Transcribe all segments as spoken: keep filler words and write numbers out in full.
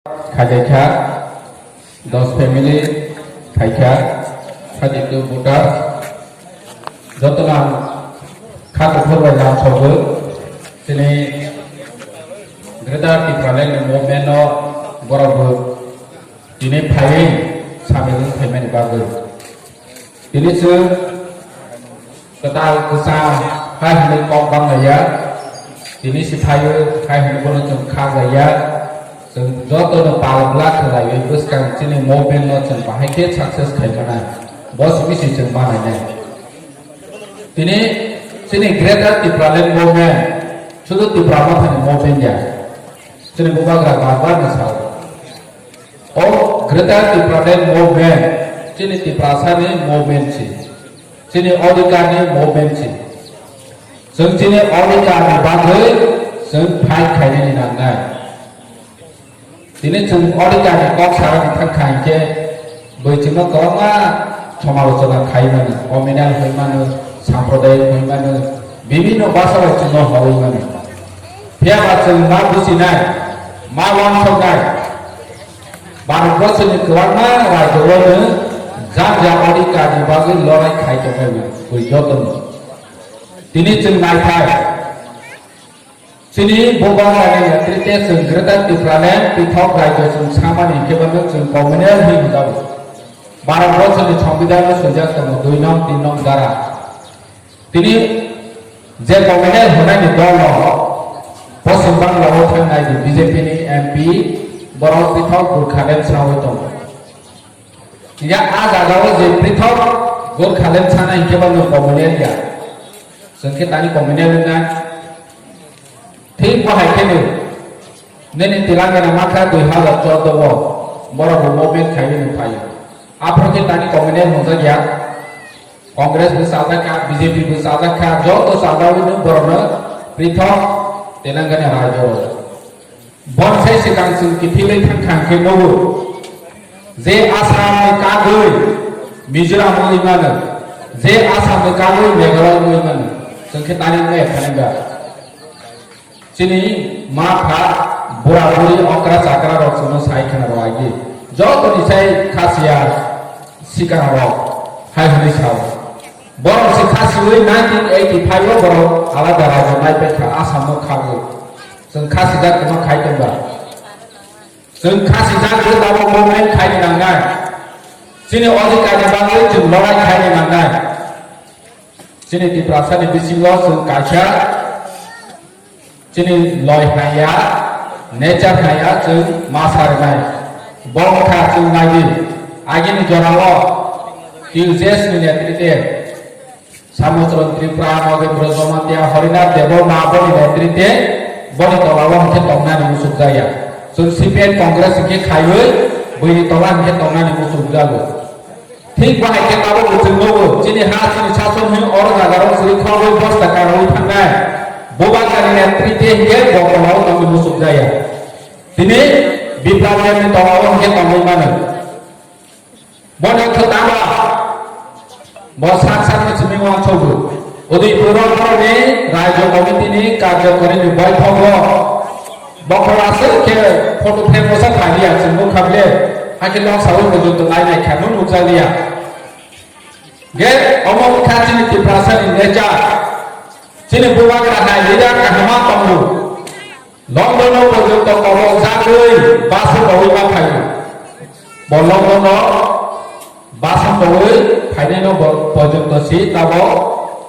Khajaikha, dos family khaikha, thirty two voter. Jotono ang kha kuphur bai lam sogo. Tini Greater Tipraland ni movement no borok bo tini phaiwi samung wng phaimani bagwi. Tini chwng kwtal kwchang hai hwnwi kok bang laiya. Tini si phaiwi hai hwnwi bono chwng kha laiya. Chwng jotono pal bla khlaiwi bwskang chini movement no chwng bahai khe success khai manai. Bo simi si chwng manainai. Tini chini Greater Tipraland movement, sudu Tipra Mothani movement ya. Chini bubagra bar bar ni sao. O Greater Tipraland movement, chini Tiprasani movement si. Chini odhikar ni movement si. Chwng chini odhikar ni bagwi chwng fight khainani nangnai. Tini chwng odhikar ni kok sarani thangkha hinkhe bwchwngno kwbangma somalochona khai mano, communal hoi mano, sampradayik hoi mano, bibhinno basa bai chwngno horwi mano. Phiyaba chwng ma bujinai, ma wansoknai, Bharatborsoni kwbangma rajyo-o nwng jat jat odhikar ni bagwi lorai khai tongmani bui jotono. Tini chwng naithai, chini bubagrani netrite chwng Greater Tipraland pithok rajyo chwng samani hinkhe bono chwng communal hinwi hwnjago. Bharatborsoni Songbidanno swijak tongo dui nong, tin nong dara. Tini je communal hwnani dol no Poschim Bangla o thangnai di B J P ni M P borok pithok Gorkhaland sawi tongo. Ya a jaga o je pithok Gorkhaland sana hinkhe bono communal ya. Chwng khe tani communal wngnai. Thik bo hai khe no nini Telangana makha dui hazar chordo o borok bo movement khaiwi no phaio. Aphuru khe tani communal hwnjak ya. Congress bo chajakha, B J P bo chajakha, joto chajawi no borokno prithok Telangana rajyo. Bonsai swkang chwng kiphilwi thangkha hwnkhe nogo je Assam ni kagwi Mizoram wngwi mano, je Assam ni kagwi Meghalaya wngwi mano, chwng khe tani wngya khanai ba. Chini ma pha bura buri okra chakra rok chwngno sai khna rw agi. Joto ni sai khasiya sikang rok hai hwnwi sao. Borok se khasiwi nineteen eighty-five o borok alada rajyo nai pai kha Assam no khagwi. Chwng khasijak kwma khai tongba. Chwng khasijak je tabuk movement khai ni nangnai. Chini odhikar ni bagwi chwng lorai khai ni nangnai. Chini Tiprasa ni bisingo chwng kaisa chini loi haya, nature haya chwng ma sa rwnai. Bo wngkha chwng nai di, agini jorao T U J S ni netrite Samuchron Tripura, Nogendra Jamatia, Harinath Debbarma boni netrite boni tolao hwnkhe tongnani muchukjakya. Chwng C P I Congress hwnkhe khaiwi buini tola hwnkhe tongnani muchukjago. Thik bahai khe tabuk bo chwng nugo, chini ha chini sason hwn oro jaga rok chwrwi khogwi bosta karaui thangnai. Bubagrani netrite hinkhe bo kolao tongwi muchukjaya. Tini Biplab Debni tongao hinkhe tongwi mano. Bono khe tamo bo sak sakno simi uansukgo. Udaipur o borokni Rajya Committee ni Karjakari ni boithok o bokhorok aswk khe photo frame o sa thaliya chwng nukha ble, hakhe nok saui muitu twnglai nai khe no nukjakliya. Ge omo wngkha chini Tiprasa ni nature. Chini bubagra hai leader kahama tongo. London o porjonto kobok jagwi bus o tongwi ma phaio. Bo London o bus o tongwi phainai no bo porjonto si tabo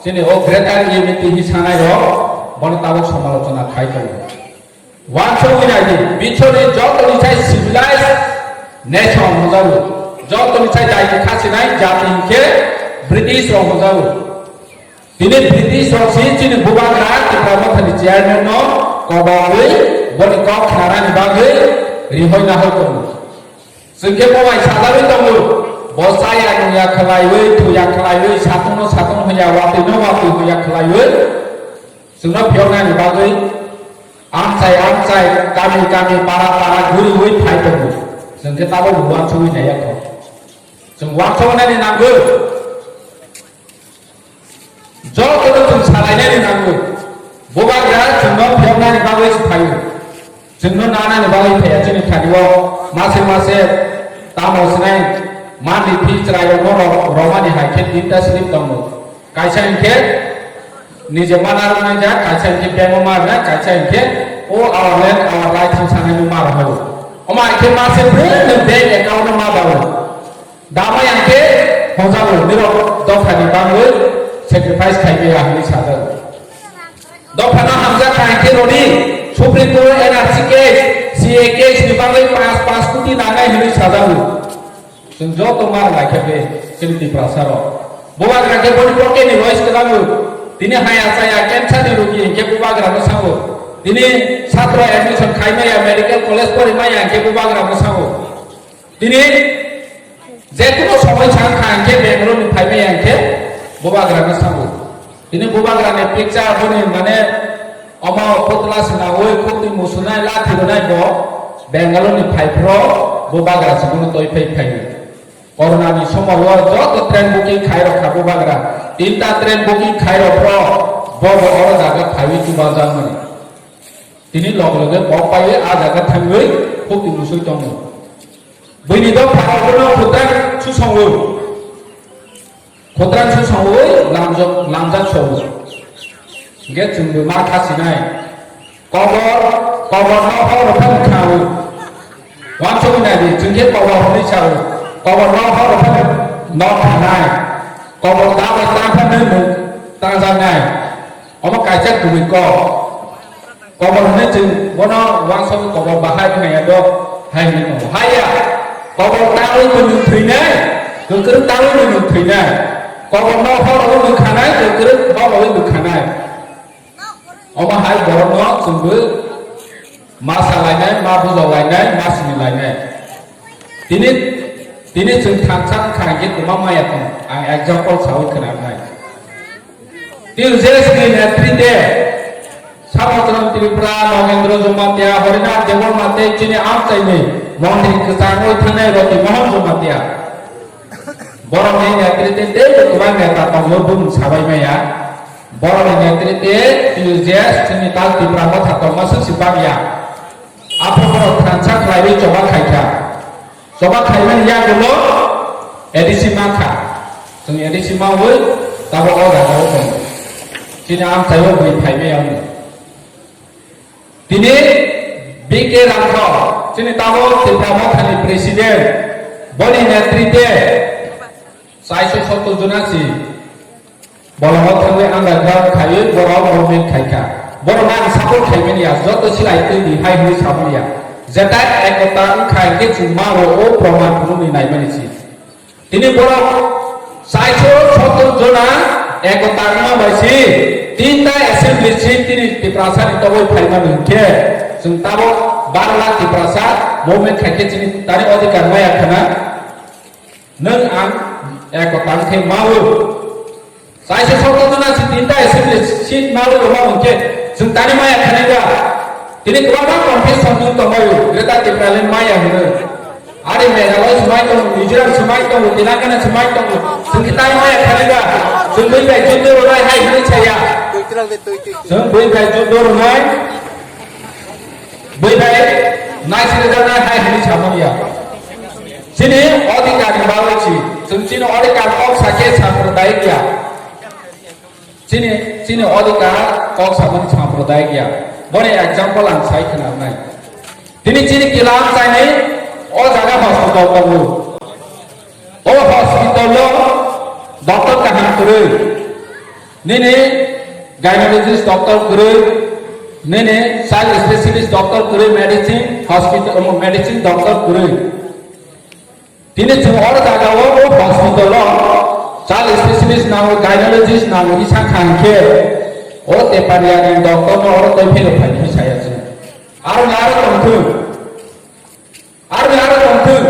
chini o Greater Unity hi sanai rok bono tabok somalochona khai tongo. Wansugwi nai di, bichori jotoni sai civilized nation hwnjago, jotoni sai daini khasinai jati hinkhe British rok hwnjago. Tini British rok si chini bubagra Tipra Mothani chairman no kobogwi boni kok khnarani bagwi rihoi nahoi tongo. Chwng khe bo bai sajagwi tongo, bo chaya nungya khwlaiwi, thuya khwlaiwi, satung no satung hwnya, watwi no watwi hwnya khwlaiwi. Chwngno phiyoknani bagwi amchai amchai, kami kami, para para guriwi phai tongo. Chwng khe tabok bo uansugwi naiya kho. Chwng uansuknani nango. Jotono chwng salainani nango. Bubagra chwngno phiyoknani bagwi se phaio. Chwngno nanani bagwi phaiya chini thani o. Mase mase tamo sinai mani phi chwrairokno ro-, romani hai khe tinta slip tongo. Kaisa hinkhe nije mana rwnai jak, kaisa hinkhe bank o ma rwnai, kaisa hinkhe o our land, our right hwn sanai no ma rwnai. Omo hai khe mase bwrwi no bank account no ma dawo. Dama yang khe hojago, nirok dophani bangwi sacrifice khai maya hwnwi sajak. Dophano hamjak hai khe roni Supreme Court N R C case, C A case ni bagwi panch, panch koti nangnai hwnwi sajago. Chwng joto mar lai khe be chini Tiprasa rok. Bubagra khe boni pocket ni rois kwlango. Tini haya chaya cancer ni rogi hinkhe bubagra no sango. Tini satro admission khai maya, medical college pori maya hinkhe bubagra no sango. Tini je kono somoi sa wngkha hinkhe Bangalore ni phai maya hinkhe bubagra no sango. Tini bubagra ni picture boni mane omo putla swnaui khukti musunai lathi rwnai bo Bangalore ni phai phro bubagra se bono toi phai phai. Corona ni somoi o joto train booking khai rok kha bubagra. Tinta train booking khai rok phro bo bo oro jaga phaiwi chubaljak mani. Tini log loge kok paiwi a jaga thangwi khukti musui tongo. Buini dopha rok bono phutar susongo. Khotang se songwi lamjak, lamjak songwi. Hingke chwngbo ma khasinai. Kobor, kobor no horo phano khaui. Wansugwi naidi, chwngkhe kobor hwnwi sao. Kobor no horo phano no khanai. Kobor dabai tangphano nwng tangjaknai. Omo kaisa kubui kok. Kobor hwnwi chwng bono wansugwi kobor bahai wngya do hai hwnwi tongo. Haiya, kobor tangwi bo nwng thwinai, kwkrwng tangwi bo nwng thwinai. Kobor no horo nwng khanai, kwkrwng horo nwng khanai. Omo hai borokno chwngbo ma salainai, ma bujolainai, ma sinilainai. Tini, tini chwng thansa wngkha hinkhe kwma maya tong, ang example saui khwnanai. T U J S ni netrite Samotron Tripura, Nogendro Jamatia, Harinath Debbarma tei chini amchaini montri kwchangwi thangnai Roti Mohan Jamatia. Borokni netrite tei kwbang neta tongo, bumung sabai maya. Borokni netrite T U J S chini tal Tipra motha tongma swk si bakya. Aphuru borok thansa khlaiwi choba khaikha. Choba khaimani yagulo A D C mankha. Chwng A D C mawi tabok o jagao tongo. Chini amchaio bui phaimaya wngwi. Tini B K Rangthor, chini tabok Tipra Mothani president, boni netrite chaiso sotto jona si. Bolongo thangwi underground khaiwi borok movement khaikha. Borokno ang support khaimani ya, joto silai twi di hai hwnwi samani ya. Jeta ekota wngkha hinkhe chwng ma o, o proman phunukni naimani si. Tini borok chaiso sotto jona ekota wngma bai si, tinta assembly seat tini Tiprasa ni toboi phaimani hinkhe chwng tabok baro lakh Tiprasa movement khaikhe chini tani odhikar maya khana. Nwng ang ekota wngkhe ma o. Kaisa sokto jona si tinta assembly seat ma o rwma hwnkhe chwng tani maya khanai da. Tini kwbangma confusion wng tongbaio, Greater Tipraland maya hwnwi. Ari Meghalaya se mai tongo, Mizoram se mai tongo, Telangana se mai tongo. Chwng khe tani maya khanai da. Chwng bui bai juddo rwnai hai hwnwi saya. Chwng bui bai juddo rwnai. Bui bai naisingjaknai hai hwnwi samani ya. Chini odhikar ni bagwi si, chwng chini odhikar kok sakhe sampradayik ya. Chini, chini odhikar kok samani sampradayik ya. Boni example ang sai khwnarnai. Tini chini kilam chaini o jaga hospital tongo. O hospital o doctor kaham kwrwi. Nini gynecologist doctor kwrwi, nini child specialist doctor kwrwi, medicine hospital, omo medicine doctor kwrwi. Tini chwng oro jaga o, o hospital o child specialist nango, gynecologist nango, isa kha hinkhe o Teparia ni doctor no oro tei pheno phai hinwi saya chwng. Aro ni aro tongthwng. Aro ni aro tongthwng,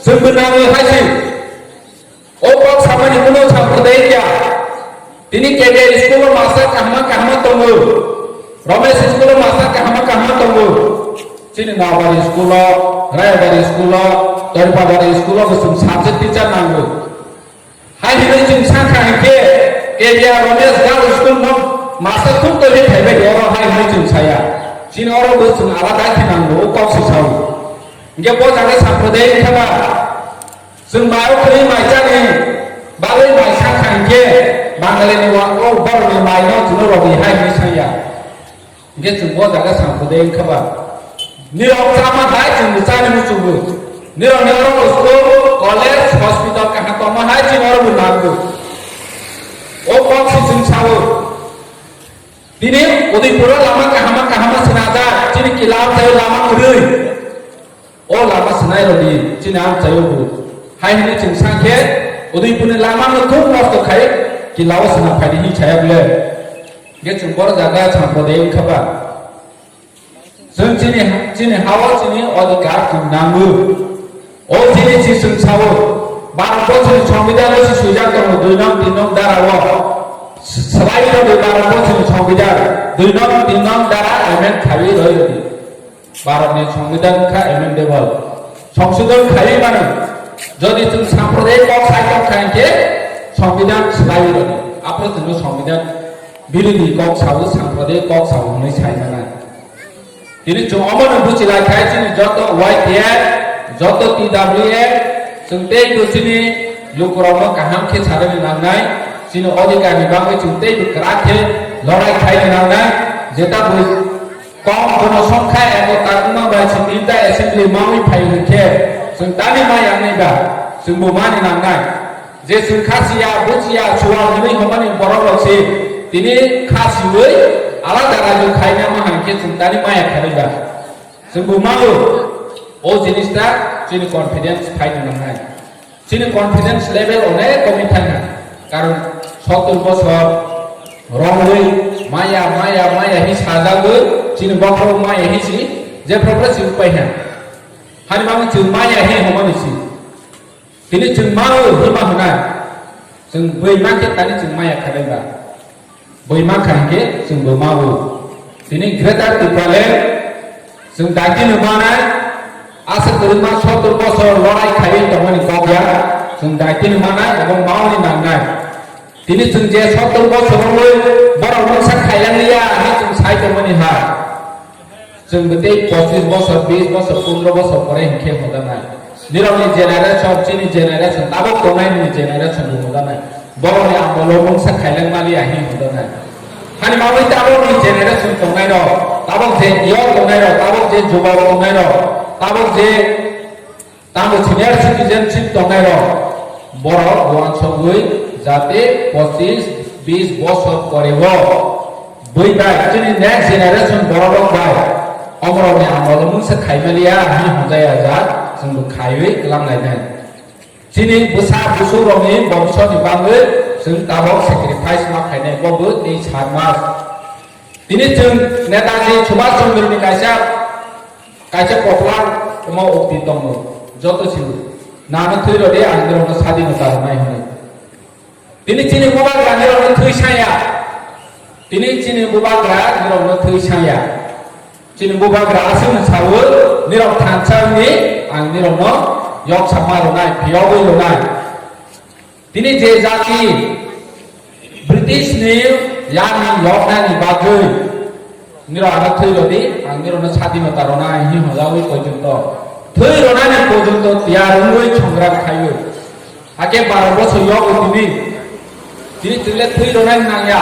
chwngbo nangwi hai se. O kok samani kuno sampradayik ya. Tini K B R school o master kahma kahma tongo. Ramesh school o master kahma kahma tongo. Chini Nabari school o, Rayabari school o, Toripabari school o bo chwng subject teacher nango. Hai hwnwi chwng sakha hinkhe, K B R Ramesh Girls School no master thuk tongwi phaibai oro hai hwnwi chwng saya. Chini oro bo chwng alada khe nango, o kok se sao. Hingke bo jaga samprodaya wngkha ba, chwng mai o kwrwi mai chani bagwi mai sakha hingke Bangalini wa o borokni mai no chwngno rwdi hai hwnwi sanya. Hingke chwng bo jaga samprodaya wngkha ba, nirok chama hai chwngbo chani muchungo. Nirokni oro school, college, hospital kaham tongma hai chwng oro bo nango. O kok si chwng sao. Tini Udaipur o lama kahama kahama swnajak, chini kila o tai lama kwrwi. O lama swnai rodi, chini amchai o bo. Hai hwnwi chwng sakhe, Udaipur ni lama no thuk nosto khai, kila o swnam phaidi hin chaya bole. Ge chwng boro jaga chwng pode wngkha ba. Chwng chini, chini ha o chini odhikar chwng nango. O chini si chwng sao, Bharat bochoni songbidan o si swijak tongo dui nong tin nong dara o. Swlai rodi Bharat bochoni songbidan, dui nong tin nong dara amend khaiwi roi rodi. Bharat ni songbidan kha amendable. Songsodhon khaiwi mano. Jodi chwng samprodaya kok sai tong kha hingke songbidan swlaiwi rodi. Apro chwngno songbidan birodhi kok sao, samprodaya kok sao hwnwi sai manai. Tini chwng omono buchi lai khai chini joto Y T F, joto T W F, chwng tei bo chini lukurokno kaham khe sanani nangnai, chini odhikarni bagwi chwng tei bo kwrak khe lorai khaina nangnai, jeta bo kom jonosongkha ebo takuma bai chini ta assembly mawi phai hwnkhe chwng tani ma yangnai ba chwngbo mani nangnai. Je chwng kha siya, buchiya, sual hinwi hwnmani borok rok se tini kha siwi alada rajyo khaina ma hai khe chwng tani maya kharwi ba. Chwng bo mao o jinis ta chini confidence phai tong nang nai. Chini confidence level onek komi thang ha. Karon sottor bosor rongwi maya, maya, maya hi sajagwi chini bokhorok maya hi si je propre si upai ha. Hani mami chwng maya hi hwnmani si. Tini chwng mao hwnma hwnai. Chwng bui ma khe tani chwng maya khanai ba. Bui ma kha hwnkhe chwng bo mao. Tini Greater Tipraland chwng daitino manai. Asa kwrwngma sottor bosor lorai khaiwi tongmani kok ya. Chwng daitino manai abo maoni nangnai. Tini chwng je sottor bosor rwwi borok mungsa khailang liya hwnwi chwng sai tongmani ha. Chwng bo tei pochis bosor, bis bosor, pondro bosor pore hinkhe hodanai. Nirokni generation, chini generation, tabok tongnai ni generation bo hodanai. Borokni amolo mungsa khailangma liya hi hodanai. Hani bagwi tabokni generation tongnai rok, tabok je youth tongnai rok, tabok je jubok tongnai rok, tabok je Tamo senior citizenship tongnai rok, borok uansugwi jate pochis bis bosor pore o bui bai chini next generation borok rok bai omorokni amolo mungsa khaimaliya hwnwi hwnjaya jak chwngbo khaiwi kwlang lainai. Chini bwsa busu rokni bongso ni bagwi chwng tabok sacrifice ma khainai bobo tei sar mas. Tini chwng Netaji Subhash Chandra ni kaisa Kaisa koklam omo ukti tongo, joto silo. Nano thwi rodi, ang nirokno sadinota rwnai hwnwi. Tini chini bubagra nirokno thwi saya. Tini chini bubagra nirokno thwi saya. Chini bubagra aswkno sawi, nirok thansa wngwi ang nirokno yok sama rwnai, phiyogwi rwnai. Tini je jati British ni yani yoknani bagwi nirok ano thwi rodi, ang nirokno sadinota rwnai hwnwi hwnjawi porjonto thwi rwnani porjonto tiyar wngwi songram khaiwi. Hake baro bosor yogo tini. Tini twile thwi rwnani nangya,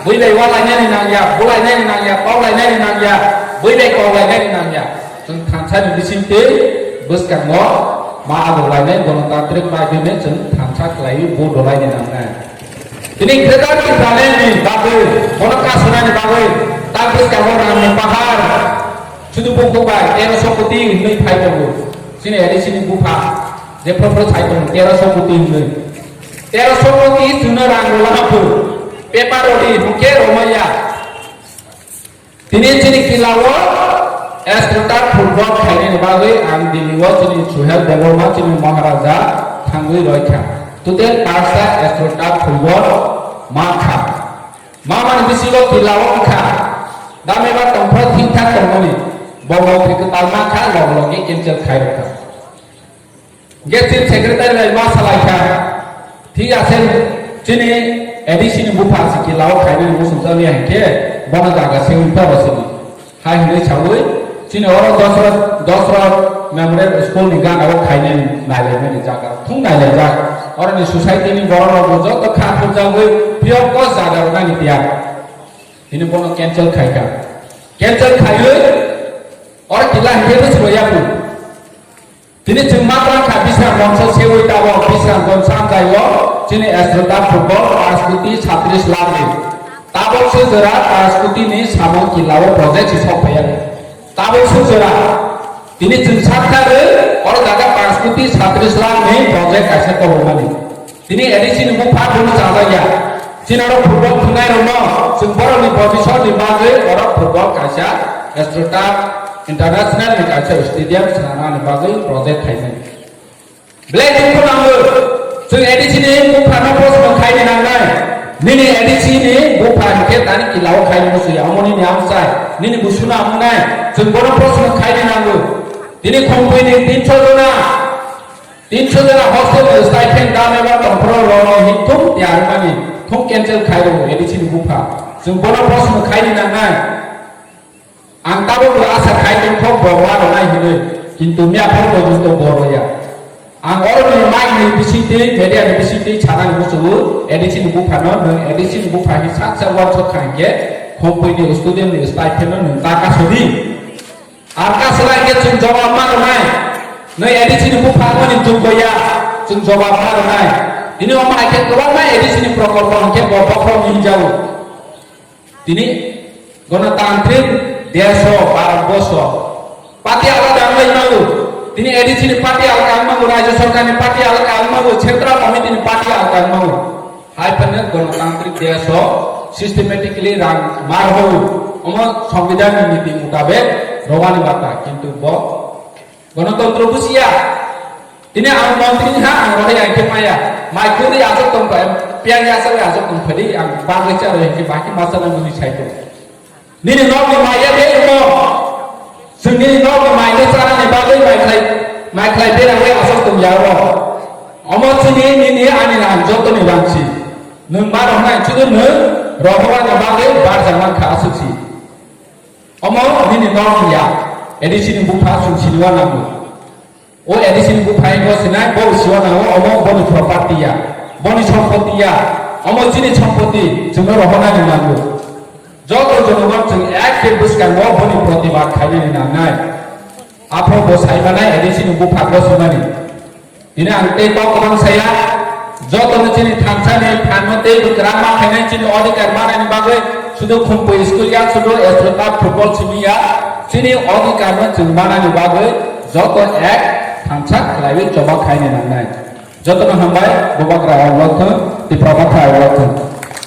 bui bai walainani nangya, bulainani nangya, koklainani nangya, bui bai koklainani nangya. Chwng thansa ni bisingtwi bwskango ma ago lainai, gonotantrik maidhyame chwng thansa khlaiwi vote rwlaini nangnai. Tini Greater Tipraland ni bagwi, bono kasunani bagwi, tak bwskango rangni pahar, sudu bukhuk bai teroso koti hwnwi phai tongo. Chini A D C ni bupha, je phoro phoro sai tongo, teroso koti hwnwi. Teroso koti chwngno rang rwlama phuru, paper rodi hwnkhe romaya. Tini chini kila o Ascota football khainani bagwi ang Delhi o chini Suhel Debbarma chini Maharaja thangwi roi kha. Total paanch ta Ascota football ma kha. Ma mani bisingo kila o wngkha. Dame ba tongphro thik thak tongmani. Bo mantri kwtal ma kha, log logi cancel khai rwkha. Hingke chini secretary bai ma salai kha, thik ase, chini A D C ni bupha si kila o khainani muchungjakya hinkhe bono jaga se wngkha bo sini. Hai hwnwi sawi chini oro Dosrot, Dosrot Memorial School ni gana o khainani nailaimani jaga rok thung nailaijak. Oroni society ni borok rok bo joto kha khurjagwi phiyok o jaga rwnani tiyar. Hini bono cancel khaikha. Cancel khaiwi oro kila hinkhe bwswk ya bu. Tini chwng ma tang kha Bisramganj sewi tabok Bisramganj sanjai o chini Asrota football paanch koti satris lakh ni. Tabok se jora paanch koti ni samung kila o project si sok phaiya. Tabok se jora tini chwng sak tharwi oro jaga paanch koti satris lakh ni project kaisa tobokmani. Tini A D C ni bupha bono chajak ya. Chini oro football thwngnai rokno chwng borokni bhobishyot ni bagwi oro football kaisa Asrota International ni kaisa stadium swnamnani bagwi project khainai. Belai dukhu nango, chwng A D C ni bupha no proshno khaini nangnai. Nini A D C ni bupha hinkhe tani kila o khaini musuya, omo nini amsai, nini busuna amunai, chwng bono proshno khaini nango. Tini Khompui ni tinsho jona, tinsho jona hostel ni stipend dam eba tongphuru rokno hinthung tiyar mani, thung cancel khai rwo A D C ni bupha. Chwng bono proshno khaini nangnai. Ang tabukbo asa khai tongkho bo ma rwnai hinwi, kintu miya phor porjonto bo rwya. Ang oroni mic ni bisingtwi, media ni bisingtwi sanani muchungo, A D C ni buphano, nwng A D C ni bupha hinwi saksa uansuk kha hinkhe, Khompui ni student ni stipend no nwng ta kasudi. Ar kasla hinkhe chwng jawab ma rwnai. Nwng A D C ni bupha wngmani jogya, chwng jawab ma rwnai. Tini omo hai khe kwbangma A D C ni prokolpo hinkhe bo bokhorok ni hinjago. Tini gonotantrik desh o, Bharat borso, party alada wngwi mago. Tini A D C ni party alada wngwi mago, Rajya Sarkar ni party alada wngwi mago, Central Committee ni party alada wngwi mago. Hai phano gonotantrik desh o systematically rang mar ho. Omo Songbidan ni niti mutabek rwani bata, kintu bo Ganatantro busiya. Tini ang montri ha, ang rohai ang khe maya. Mai khuri asok tong pa, piyang ya asok asok tong phadi, ang bagwi cha rohai khe baki masa na muni sai tong. Nini nok ni maya de mo. Sing nini nok ni mai de chana ni bagwi mai khlai, mai khlai bera wai asok tong ya ro. Omo chini nini ani na joto ni bangsi. Nwng ma rohna chudu nwng rohwa na bagwi bar jaman kha asok si. Omo nini nok ya, A D C ni bupha chwng siniwa nango. O A D C ni bupha bo sinai, bo siwa nango, omo boni property ya, boni sompoti ya, omo chini sompoti chwngno rohornani nango. Joto jonogon chwng ek khe bwskango boni protibad khainani nangnai. Aphuru bo saimanai A D C ni bupha bo sinani. Tini ang tei kok kwbang saya, joto no chini thansa ni phan no tei bwkrang ma khainai chini odhikar manani bagwi sudu Khumpui school ya, sudu Asrota football simi ya, chini odhikar no chwng manani bagwi joto ek thansa khlaiwi choba khaini nangnai. Joto no hambai, Bubagra awal thung, Tipra Motha awal thung.